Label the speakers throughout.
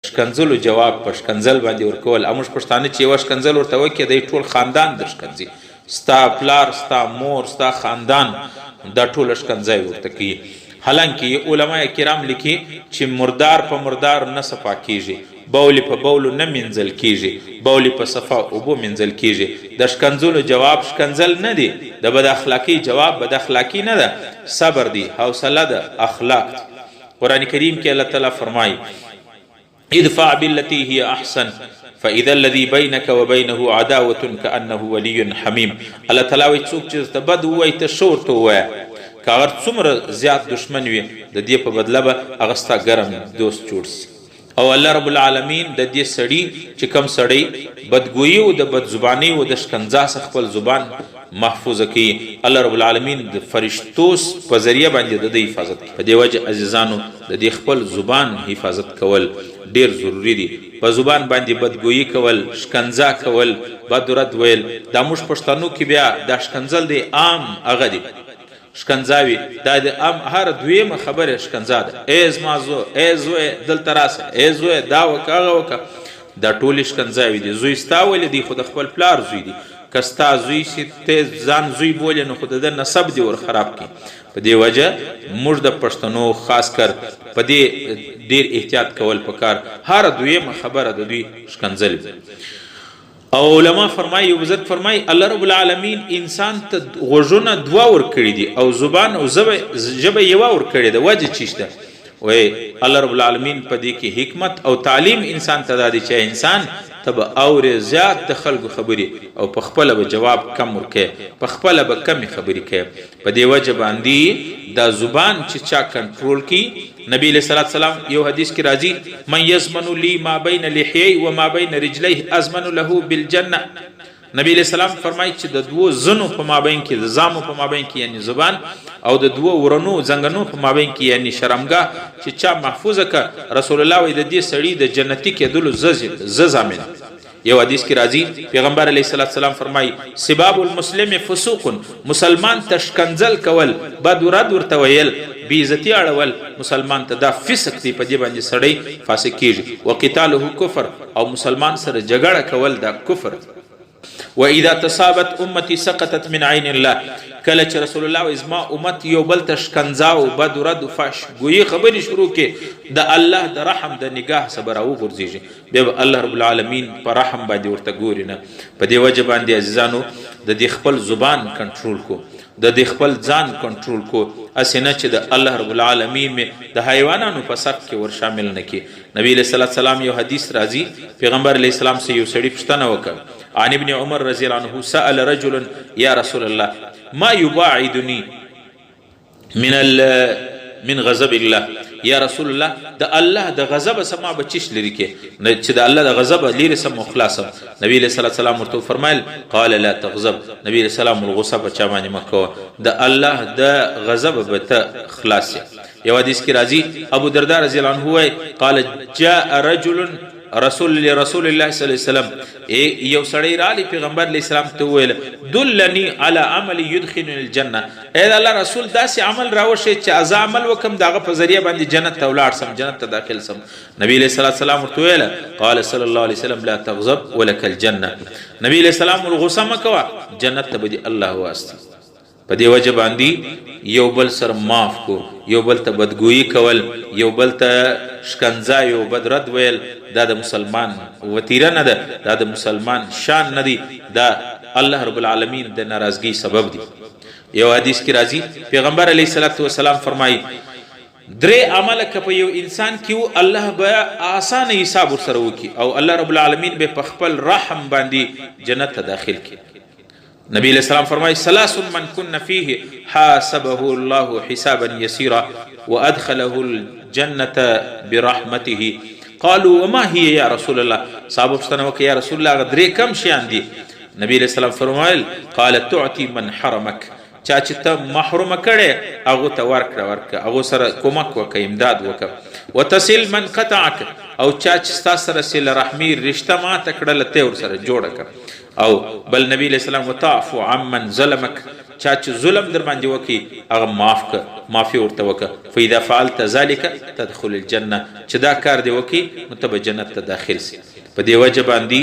Speaker 1: ښکنځلو جواب په ښکنځل باندې ورکول. او موږ پښتانه چې یوه ښکنځل ورته وکړي، دی ټول خاندان در ښکنځي، ستا پلار، ستا مور، ستا خاندان، دا ټول ښکنځای ورته کوي. حالانکه علما کرام لیکي چې مردار په مردار نه صفا کیږي، بول په بولو نه مینځل کیږي، بول په صفا اوبو مینځل کیږي. د ښکنځلو جواب ښکنځل نه دی، د بد اخلاقی جواب بد اخلاقی نه ده، صبر دی، حوصله ده، اخلاق دی. قرآن کریم کې الله تعالی فرمایي: ادفع بالتي هي احسن فاذا الذي بينك وبينه عداوه كانه ولي حميم. الله تعالی وایي څوک چې ته بد ووایي، ته ښه ورته ووایه، که هغه څومره زیات دښمن وي، د دې په بدله به هغه ستا ګرم دوست جوړ سي. او الله رب العالمین د دې سړي چې کم سړی بدګویي او د بدزبانۍ او د ښکنځا څخه خپل زبان محفوظه کوي، الله رب العالمین د فرشتو په ذریعه باندې د ده حفاظت کوي. په دې وجه عزیزانو، د دې خپل زبان حفاظت کول ډیر ضروري دي. په زبان باندې بدګویي کول، ښکنځا کول، بد رد ویل، دا موږ پښتنو کې بیا دا ښکنځل دی، عام هغه دی ښکنځاوي، دا د عام هر دویمه خبره ښکنځا ده. ای زما زو، ای زوی دلته راسه، ای زوی دا وکه، هغه وکه، دا ټولې ښکنځاوي دي. زوی ستا ولې دی؟ خو د خپل پلار زوی دی. که ستا زوی سي، ته ځان زوی بولې، نو خو د ده نسب دې ور خراب کړي. په دې وجه موږ د پښتنو خاص کر په دې ډیر احتیاط کول پکار. هر دویمه خبره د دوی ښکنځل. او علما فرمایي، یو بزرګ فرمایي، الله رب العالمین انسان ته غوږونه دوه ورکړي دي او زبان او ژبه یوه ورکړې ده، وجه چیش ده؟ وای الله رب العالمین په دې کې حکمت او تعلیم انسان ته دا دی چې انسان ته به اورې زیات د خلکو خبرې او په خپله به جواب کم ورکې، په خپله به کمې خبرې کوي. په دې وجه باندې دا زبان چې چا کنټرول کی، نبی علیہ الصلوۃ والسلام یو حدیث کې راځي: من یضمن لی ما بین لحیی و ما بین رجلیه اضمن له بالجنه. نبی علیہ السلام فرمایي چې د دوو زنو په مابین کې، د زامو په مابین کې یعنی زبان، او د دوو ورنو زنګنو په مابین کې یعنی شرمګاه چې چا محفوظه ک، رسول الله وایي د دې سړي د جنتی کېدلو زه ضامن. یو حدیث کې راځي، پیغمبر علیه الصلاۃ والسلام فرمایي: سباب المسلم فسوق. مسلمان ته ښکنځل کول، بد رد ورته ویل، بی عزتی اړول مسلمان ته، دا فسق دی، په دې باندې سړی فاسق کیږي. وقتاله کفر، او مسلمان سره جګړه کول دا کفر دی. واذا تصابت امتي سقطت من عين الله. کله چې رسول الله وایي زما امت یو بل ته ښکنځا او بد رد فحش ګویي خبرې شروع کړي، د الله د رحم د نګاه څخه به راوغورځېږي، بیا به الله رب العالمین په رحم باندې ورته ګوري نه. په دې وجه باندې عزیزانو، د دې خپل زبان کنټرول کو، د دې خپل ځان کنټرول کو، هسې نه چې د الله رب العالمین مې د حیوانانو په صف کې ور شامل نه کړي. نبی علیه الصلاة والسلام یو حدیث راځي، پیغمبر علیه السلام سره یو سړي پوښتنه وکړه. عن ابن عمر رضی الله عنه سأل رجل: یا رسول الله، ما يباعدني من غضب الله؟ یا رسول الله، د الله د غضب سما بچش لري کې چې د الله د غضب لري سم خلاصم؟ نبی علیہ الصلوۃ والسلام ورته فرمایل: قال لا تغضب. نبی علیہ السلام الغصه په چا باندې مکو، د الله د غضب به ته خلاص. یو حدیث کې راځي، ابو درداء رضی الله عنه وای: قال جاء رجل رسول الله صلی الله علیه وسلم. یو سړی رالی پیغمبر علیه السلام ته ویل: دلنی علی عمل يدخلني الجنه. اے الله رسول، داسې عمل راوښیه چې ازه عمل وکم، داغه په ذریعہ باندې جنت ته ولاړ سم، جنت ته داخل سم. نبی علیہ الصلوۃ والسلام ورته ویل: قال صلی الله علیه وسلم: لا تغضب ولك الجنه. نبی علیہ السلام الغصه مکوا، جنت ته به الله واسطي. په دې وجه باندې یو بل سره معاف کو. یو بل ته بدګویي کول، یو بل ته ښکنځا، یو بد رد ویل، دا د مسلمان وتیره نه ده، دا د مسلمان شان نه دی، دا الله رب العالمین د ناراضګۍ سبب دی. یو حدیث کې راځي، پیغمبر علیه الصلاۃ والسلام فرمایي: درې عمل که په یو انسان کې وو، الله به اسانه حساب ورسره وکړي او الله رب العالمین به په خپل رحم باندې جنت ته داخل کړي. نبی علیہ السلام فرمایي: ثلاث من كن فيه حاسبه الله حسابا يسيرا وادخله الجنه برحمته. قالوا: وما هي يا رسول الله؟ صحابه پوښتنه وکړه: یا رسول الله، درې کم شیان دي؟ نبی علیہ السلام فرمایل: قال تعطي من حرمك. چا چې ته محروم کړي، هغه ته ورکړه، ورکړه، هغه سره کومک وکړه، امداد وکړه. وتصل من قطعك، او چا چې ستا سره صله رحمي رشتہ ماته کړله، ته ور سره جوړه کړه. او بل نبی علیہ السلام: وتعفو عمن ظلمك. چا چې ظلم در باندې وکړي هغه معاف که، معافي ورته وکړه. فاذا فعلت ذلک تدخل الجنة، چې دا کار دې وکړي نو ته به جنت ته داخل سې. په دې وجه باندې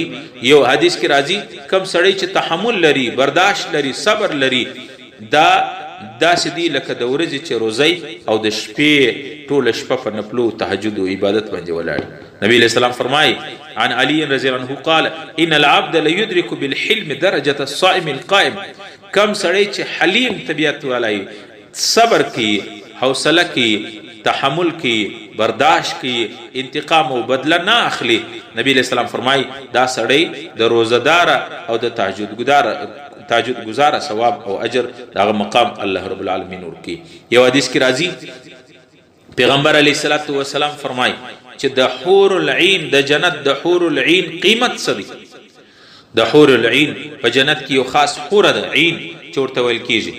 Speaker 1: یو حدیث کې راځي، کوم سړی چې تحمل لري، برداشت لري، صبر لري، دا داسې دی لکه د ورځې چې روزه او د شپې ټوله شپه په نفلو، تهجد او عبادت باندې ولاړ. نبی علیہ السلام فرمایي، عن علی رضی الله عنه قال ان العبد ليدرك بالحلم درجه الصائم القائم. کم سړی چې حلیم طبیعت والای، صبر کوي، حوصله کوي، تحمل کوي، برداشت کوي، انتقام او بدله نه اخلي، نبی علیہ السلام فرمایي دا سړی د روزهدار او د تهجد گزاره ثواب او اجر، دغه مقام الله رب العالمین ورکي. یو حدیث کې راځي، پیغمبر علیه الصلاۃ والسلام فرمای چې د حور العین، د جنت د حور العین قیمت څه دی؟ د حور العین په جنت کې یو خاص حور ده، عین چې ورته ویل کیږي.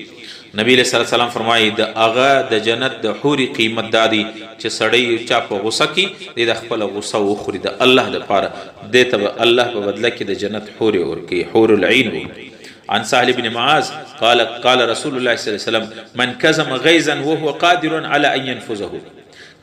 Speaker 1: نبی علیہ الصلوۃ والسلام فرمایي د هغه د جنت د حوري قیمت دا دی چې سړی چا په غوسه کې دی د خپل غوسه وخوري د الله د پاره، دې ته الله په بدله کې د جنت حوري ورکي، حور العین ورکي. عن سهل بن معاذ قال قال رسول الله صلى الله عليه وسلم من كظم غيظا وهو قادر على ان ينفذه.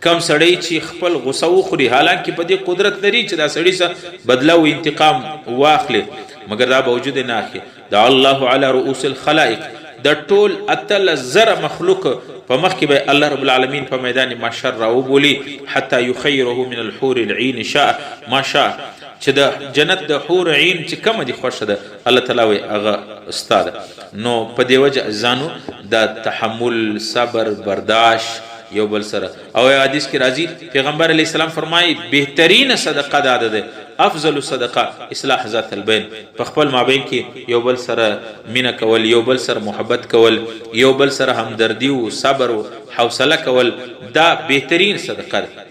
Speaker 1: کم سړی چې خپل غوسه وخوري، حالانکه په دې قدرت لري چې دا سړی څخه بدله او انتقام واخلي، مګر دا باوجود نه اخلي، دعا الله على رؤوس الخلائق، د ټول 18,000 مخلوق په مخ کې به الله رب العالمین په میدان محشر راوبولي، حتی یخیره من الحور العین شاء ما شاء، چې د جنت د حور عین چې کومه دي خوښه ده، الله تعالی وایي هغه ستا ده. نو په دې وجه عزیزانو دا تحمل، صبر، برداشت یو بل سره. او حدیث کې راځي، پیغمبر علیه السلام فرمایي بهترینه صدقه دا ده، افضل صدقه اصلاح ذات البین، په خپل مابین کې یو بل سره مینه کول، یو بل سره محبت کول، یو بل سره همدردي او صبر او حوصله کول، دا بهترین صدقه ده.